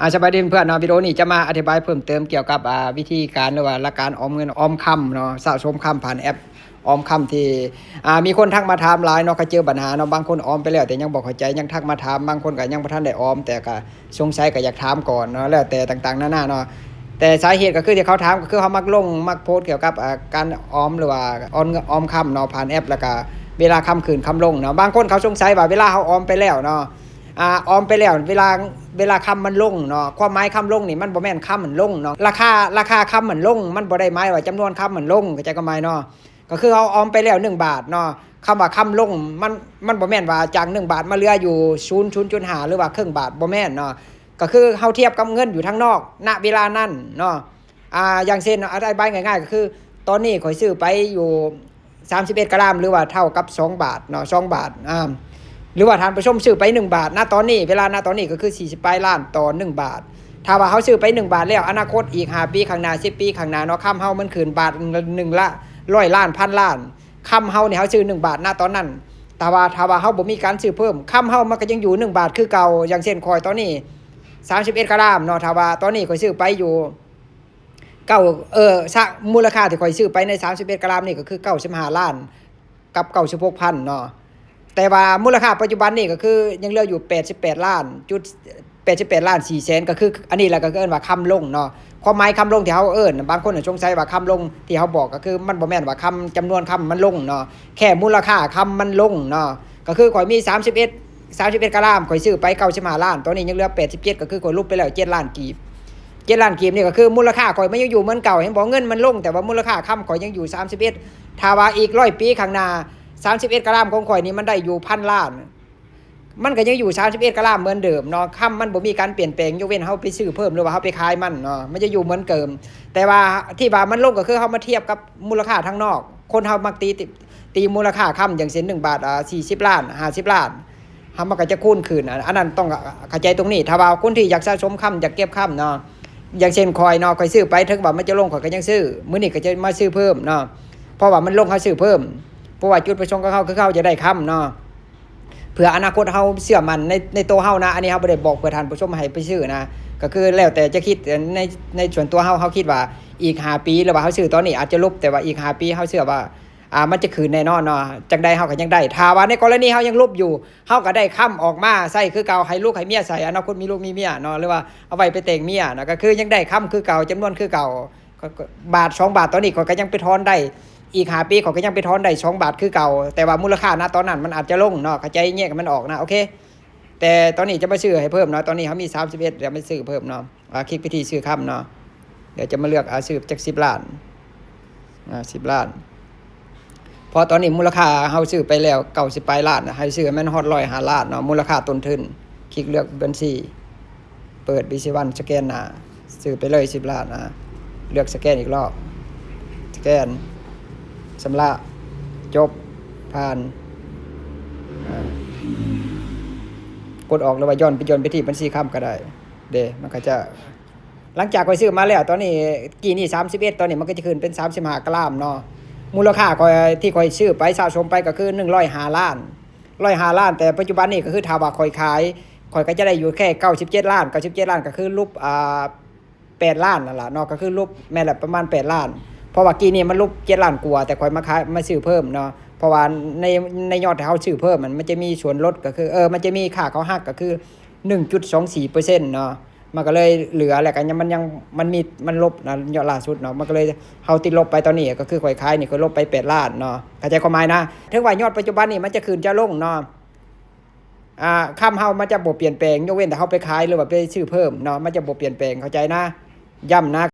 ອ່າ ສະບາຍດີເພື່ອນເນາະ, ວິດີໂອນີ້ຈະມາອະທິບາຍເພີ່ມເຕີມກ່ຽວກັບ ອ່າ ວິທີການ ຫຼືວ່າຫຼັກການອອມເງິນອອມຄຳເນາະ, ສະສົມຄຳຜ່ານແອັບອອມຄຳ ທີ່ ອ່າ ມີຄົນທັກມາຖາມຫຼາຍເນາະ, ເຂົາເຈີບັນຫາເນາະ, ບາງຄົນອອມໄປແລ້ວແຕ່ຍັງບໍ່ເຂົ້າໃຈ ຍັງທັກມາຖາມ, ບາງຄົນກໍຍັງບໍ່ທັນໄດ້ອອມ ແຕ່ກໍສົງໄສ ກໍຢາກຖາມກ່ອນເນາະ, ແລ້ວແຕ່ຕ່າງໆນານາເນາະ. ແຕ່ສາເຫດກໍຄືທີ່ເຂົາຖາມ ກໍຄືເຮົາມັກລົງ ມັກໂພສກ່ຽວກັບ ອ່າ ການອອມ ຫຼືວ່າອອມ ອອມຄຳເນາະ ຜ່ານແອັບ ແລ້ວກໍເວລາຄຳຂຶ້ນຄຳລົງເນາະ. ບາງຄົນເຂົາສົງໄສວ່າເວລາເຮົາອອມໄປແລ້ວເນາະ ອ່າ ອອມໄປແລ້ວ ເວລາ ເວລາຄຳມັນລົງເນາະ, ຄວາມໝາຍຄຳລົງນີ້ ມັນບໍ່ແມ່ນຄຳມັນລົງເນາະ, ລາຄາ ລາຄາຄຳມັນລົງ ມັນບໍ່ໄດ້ໝາຍວ່າຈຳນວນຄຳມັນລົງ, ເຂົ້າໃຈຄວາມໝາຍເນາະ. ກໍຄືເຮົາອອມໄປແລ້ວໜຶ່ງບາດເນາະ, ຄຳວ່າຄຳລົງ ມັນ ມັນບໍ່ແມ່ນວ່າຈາກໜຶ່ງບາດມາເຫຼືອຢູ່ສູນ ສູນຈຸດຫ້າ ຫຼືວ່າເຄິ່ງບາດ, ບໍ່ແມ່ນເນາະ. ກໍຄືເຮົາທຽບກັບເງິນຢູ່ທາງນອກ ນະເວລານັ້ນເນາະ. ອ່າ ຢ່າງເຊັ່ນ ອະທິບາຍງ່າຍໆ ກໍຄື ຕອນນີ້ຂ້ອຍຊື້ໄປຢູ່ ສາມສິບເອັດກຣາມ ຫຼືວ່າເທົ່າກັບສອງບາດເນາະ, ສອງບາດ ອ່າ ຫຼືວ່າທ່ານຜູ້ຊົມຊື້ໄປໜຶ່ງບາດ ນະຕອນນີ້ ເວລານະຕອນນີ້ກໍຄືສີ່ສິບປາຍລ້ານຕໍ່ໜຶ່ງບາດ. ຖ້າວ່າເຮົາຊື້ໄປໜຶ່ງບາດແລ້ວ ອະນາຄົດອີກຫ້າປີຂ້າງໜ້າ ສິບປີຂ້າງໜ້າເນາະ, ຄຳເຮົາມັນຂຶ້ນບາດໜຶ່ງລະຮ້ອຍລ້ານ ພັນລ້ານ, ຄຳເຮົານີ້ເຮົາຊື້ໜຶ່ງບາດນະຕອນນັ້ນ, ແຕ່ວ່າຖ້າວ່າເຮົາບໍ່ມີການຊື້ເພີ່ມ ຄຳເຮົາມັນກໍຍັງຢູ່ໜຶ່ງບາດຄືເກົ່າ. ຢ່າງເຊັ່ນຂ້ອຍຕອນນີ້ ສາມສິບເອັດກຣາມເນາະ, ຖ້າວ່າຕອນນີ້ຂ້ອຍຊື້ໄປຢູ່ ເກົ້າ ເອີ ຊະ ມູນລະຄ່າທີ່ຂ້ອຍຊື້ໄປໃນສາມສິບເອັດກຣາມນີ້ກໍຄືເກົ້າສິບຫ້າລ້ານກັບເກົ້າສິບຫົກພັນເນາະ, ແຕ່ວ່າມູນລະຄ່າປັດຈຸບັນນີ້ກໍຄືຍັງເຫຼືອຢູ່ແປດສິບແປດລ້ານ ຈຸດ ແປດສິບແປດລ້ານສີ່ແສນ ກໍຄືອັນນີ້ແຫຼະ ກໍຄືເອີ້ນວ່າຄຳລົງເນາະ. ຄວາມໝາຍຄຳລົງທີ່ເຮົາເອີ້ນ ບາງຄົນສົງໄສວ່າຄຳລົງທີ່ເຮົາບອກ ກໍຄືມັນບໍ່ແມ່ນວ່າຄຳ ຈຳນວນຄຳມັນລົງເນາະ, ແຄ່ມູນລະຄ່າຄຳມັນລົງເນາະ. ກໍຄືຂ້ອຍມີສາມສິບເອັດ ສາມສິບເອັດກຣາມ ຂ້ອຍຊື້ໄປເກົ້າສິບຫ້າລ້ານ, ຕອນນີ້ຍັງເຫຼືອແປດສິບເຈັດ ກໍຄືຂ້ອຍຫຼຸບໄປແລ້ວເຈັດລ້ານກີບ. ເຈັດລ້ານກີບນີ້ກໍຄືມູນລະຄ່າຂ້ອຍມັນຍັງຢູ່ເໝືອນເກົ່າ, ເຫັນບໍ່? ເງິນມັນລົງ ແຕ່ວ່າມູນລະຄ່າຄຳຂ້ອຍຍັງຢູ່ສາມສິບເອັດ. ຖ້າວ່າອີກຮ້ອຍປີຂ້າງໜ້າ ສາມສິບເອັດກຣາມຂອງຂ້ອຍນີ້ມັນໄດ້ຢູ່ພັນລ້ານ, ມັນກໍຍັງຢູ່ສາມສິບເອັດກຣາມເໝືອນເດີມເນາະ. ຄຳມັນບໍ່ມີການປ່ຽນແປງ ຍົກເວັ້ນເຮົາໄປຊື້ເພີ່ມ ຫຼືວ່າເຮົາໄປຂາຍມັນເນາະ, ມັນຈະຢູ່ເໝືອນເດີມ. ແຕ່ວ່າທີ່ວ່າມັນລົງກໍຄືເຮົາມາທຽບກັບມູນລະຄ່າທາງນອກ, ຄົນເຮົາມັກຕີ ຕີ ຕີມູນລະຄ່າຄຳ ຢ່າງເຊັ່ນໜຶ່ງບາດ ອ່າ ສີ່ສິບລ້ານ ຫ້າສິບລ້ານ ເຮົາມັນກໍຈະຄູນຂຶ້ນ. ອັນ ອັນນັ້ນຕ້ອງເຂົ້າໃຈຕົງນີ້. ຖ້າວ່າຄົນທີ່ຢາກສະສົມຄຳ ຢາກເກັບຄຳເນາະ, ຢ່າງເຊັ່ນຂ້ອຍເນາະ, ຂ້ອຍຊື້ໄປ ເຖິງວ່າມັນຈະລົງ ຂ້ອຍກໍຍັງຊື້, ມື້ນີ້ກໍຈະມາຊື້ເພີ່ມເນາະ, ເພາະວ່າມັນລົງ ເຮົາຊື້ເພີ່ມ, ເພາະວ່າຈຸດປະສົງຂອງເຮົາຄືເຮົາຈະໄດ້ຄຳເນາະ ເພື່ອອະນາຄົດເຮົາເຊື່ອໝັ້ນໃນ ໃນໂຕເຮົານະ. ອັນນີ້ເຮົາບໍ່ໄດ້ບອກເພື່ອທ່ານຜູ້ຊົມໃຫ້ໄປຊື້ນະ, ກໍຄືແລ້ວແຕ່ຈະຄິດ. ໃນ ໃນສ່ວນຕົວເຮົາ ເຮົາຄິດວ່າອີກຫ້າປີ ຫຼືວ່າເຮົາຊື້ຕອນນີ້ອາດຈະຫຼຸບ, ແຕ່ວ່າອີກຫ້າປີເຮົາເຊື່ອວ່າ ອ່າ ມັນຈະຂຶ້ນແນ່ນອນເນາະ, ຈັ່ງໃດເຮົາກໍຍັງໄດ້. ຖ້າວ່າໃນກໍລະນີເຮົາຍັງຫຼົບຢູ່ ເຮົາກໍໄດ້ຄຳອອກມາໃຊ້ຄືເກົ່າ, ໃຫ້ລູກໃຫ້ເມຍໃຊ້, ອະນາຄົດມີລູກມີເມຍເນາະ, ຫຼືວ່າເອົາໄວ້ໄປແຕ່ງເມຍນະ, ກໍຄືຍັງໄດ້ຄຳຄືເກົ່າ, ຈຳນວນຄືເກົ່າ. ບາດສອງບາດຕອນນີ້ຂ້ອຍກໍຍັງໄປຖອນໄດ້, ອີກຫ້າປີຂ້ອຍກໍຍັງໄປຖອນໄດ້ສອງບາດຄືເກົ່າ, ແຕ່ວ່າມູນລະຄ່ານະຕອນນັ້ນມັນອາດຈະລົງເນາະ, ເຂົ້າໃຈແຍກໃຫ້ມັນອອກນະ, ໂອເຄ. ແຕ່ຕອນນີ້ຈະມາຊື້ໃຫ້ເພີ່ມເນາະ, ຕອນນີ້ເຮົາມີສາມສິບເອັດ ຈະມາຊື້ເພີ່ມເນາະ. ອ່າ ຄລິກໄປທີ່ຊື້ຄຳເນາະ, ດຽວຈະມາເລືອກ ອ່າ ຊື້ຈັກສິບລ້ານ ອ່າ ສິບລ້ານ. ເພາະຕອນນີ້ມູນລະຄ່າເຮົາຊື້ໄປແລ້ວເກົ້າສິບປາຍລ້ານ, ໃຫ້ຊື້ໃຫ້ມັນຮອດຮ້ອຍຫ້າລ້ານເນາະ, ມູນລະຄ່າຕົ້ນທຶນ. ຄລິກເລືອກບັນຊີ, ເປີດ BC One ສະແກນໜ້າ, ຊື້ໄປເລີຍສິບລ້ານ. ອ່າ ເລືອກສະແກນອີກລອບ, ສະແກນ, ຊຳລະ, ຈົບ, ຜ່ານ. ອ່າ ກົດອອກ ຫຼືວ່າຍ້ອນໄປ ຍ້ອນໄປທີ່ບັນຊີຄຳກໍໄດ້ເດ້, ມັນກໍຈະ ຫຼັງຈາກຂ້ອຍຊື້ມາແລ້ວ ຕອນນີ້ ກີ້ນີ້ສາມສິບເອັດ ຕອນນີ້ມັນກໍຈະຂຶ້ນເປັນສາມສິບຫ້າກຣາມເນາະ. ມູນລະຄ່າຂ້ອຍ ທີ່ຂ້ອຍຊື້ໄປ ສະສົມໄປກໍຄືໜຶ່ງຮ້ອຍຫ້າລ້ານ, ຮ້ອຍຫ້າລ້ານ, ແຕ່ປັດຈຸບັນນີ້ກໍຄືຖ້າວ່າຂ້ອຍຂາຍ ຂ້ອຍກໍຈະໄດ້ຢູ່ແຄ່ເກົ້າສິບເຈັດລ້ານ, ເກົ້າສິບເຈັດລ້ານກໍຄືຫຼຸບ ອ່າ ແປດລ້ານນັ້ນລະເນາະ, ກໍຄືຫຼຸບ ແມ່ນລະ ປະມານແປດລ້ານ, ເພາະວ່າກີ້ນີ້ມັນຫຼຸບເຈັດລ້ານກວ່າ ແຕ່ຂ້ອຍມາຂາຍ ມາຊື້ເພີ່ມເນາະ, ເພາະວ່າໃນ ໃນຍອດທີ່ເຮົາຊື້ເພີ່ມ ມັນ ມັນຈະມີສ່ວນລົດ ກໍຄື ເອີ ມັນຈະມີຄ່າເຂົ້າຮັກ ກໍຄືໜຶ່ງຈຸດສອງສີ່ເປີເຊັນເນາະ. ມັນກໍເລີຍເຫຼືອ ແລ້ວກໍຍັງ ມັນຍັງ ມັນມີ ມັນລົບນະ ຍອດລ່າສຸດເນາະ, ມັນກໍເລີຍ ເຮົາຕິດລົບໄປຕອນນີ້ ກໍຄືຂ້ອຍຂາຍນີ້ ຂ້ອຍລົບໄປແປດລ້ານເນາະ, ເຂົ້າໃຈຄວາມໝາຍນະ? ເຖິງວ່າຍອດປັດຈຸບັນນີ້ມັນຈະຂຶ້ນຈະລົງເນາະ, ອ່າ ຄຳເຮົາມັນຈະບໍ່ປ່ຽນແປງ, ຍົກເວັ້ນແຕ່ເຮົາໄປຂາຍ ຫຼືວ່າໄປຊື້ເພີ່ມເນາະ, ມັນຈະບໍ່ປ່ຽນແປງ, ເຂົ້າໃຈນະ? ຢ້ຳນະ.